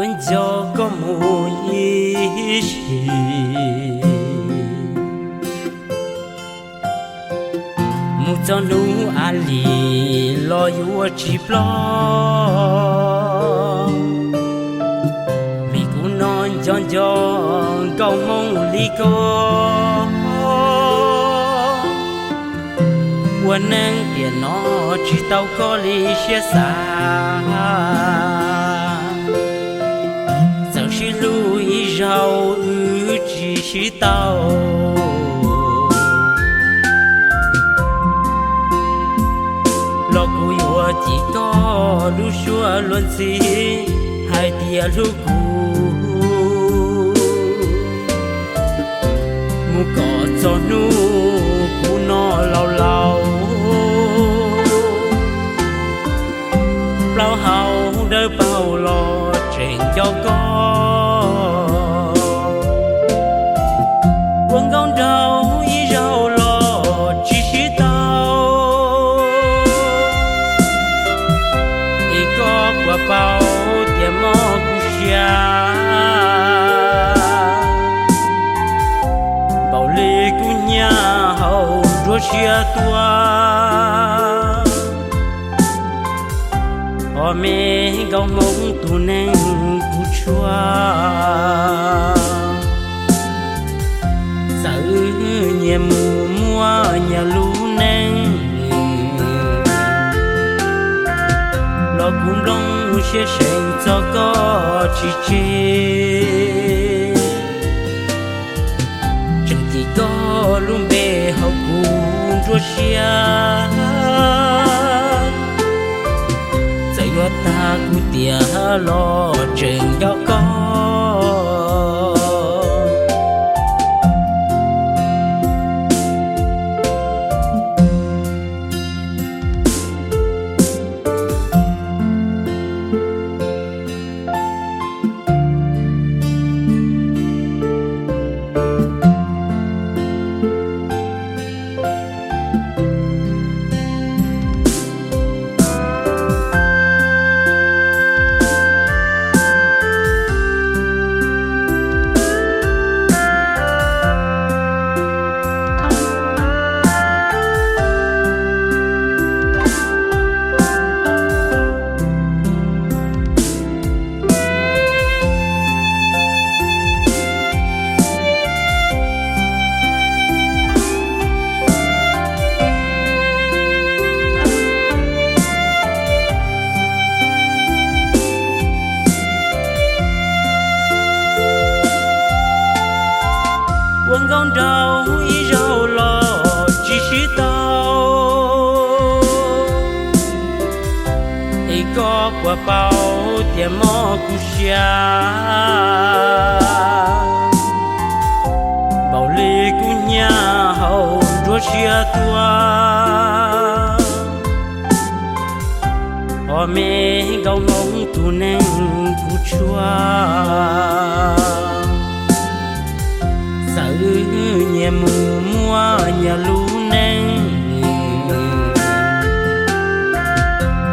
Nco koj mus ib sim, mus txog hnub a lis los yuav tsis ploj. Vim kuv no nco nco nkauj Hmoob li koj, ua neej tiam no tsis tau koj li siab xav. Txawm sib hlub ib zaug wb tsis sib tau, los kuv yuav cim koj lub suab luag ntxhi hais tias hlub kuv. Mus kom txog hnub kuv no laus laus, plaub hau dawb paug los tseem nco koj. Ua nkauj nraug ib zaug los tsis sib tau, es koj puas paub tias mob kuv siab, npaum li kub hnyiab hauv nruab siab tuaj. Os me nkauj Hmoob tus neeg kuv tshuaj, txawm nyias mus muaj nyias lub neej, los kuv nplooj siab seev txog koj tsis tseg. Tseem cim koj lub npe hauv kuv nruab siab, txawm yuav tag kuv tiam los tseem nco koj. Ua nkauj nraug ib zaug los tsis sib tau, es koj puas paub tias mob kuv siab, npaum li kub hnyiab hauv nruab siab tuaj. Os me nkauj Hmoob tus neeg kuv tshuaj, txawm nyias mus muaj nyias lub neej,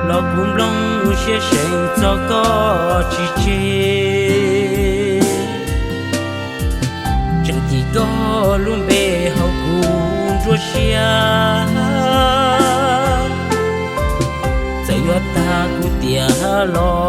los kuv nplooj siab seev txog koj tsis tseg. Tseem cim koj lub npe hauv kuv nruab siab, txawm yuav tag kuv tiam los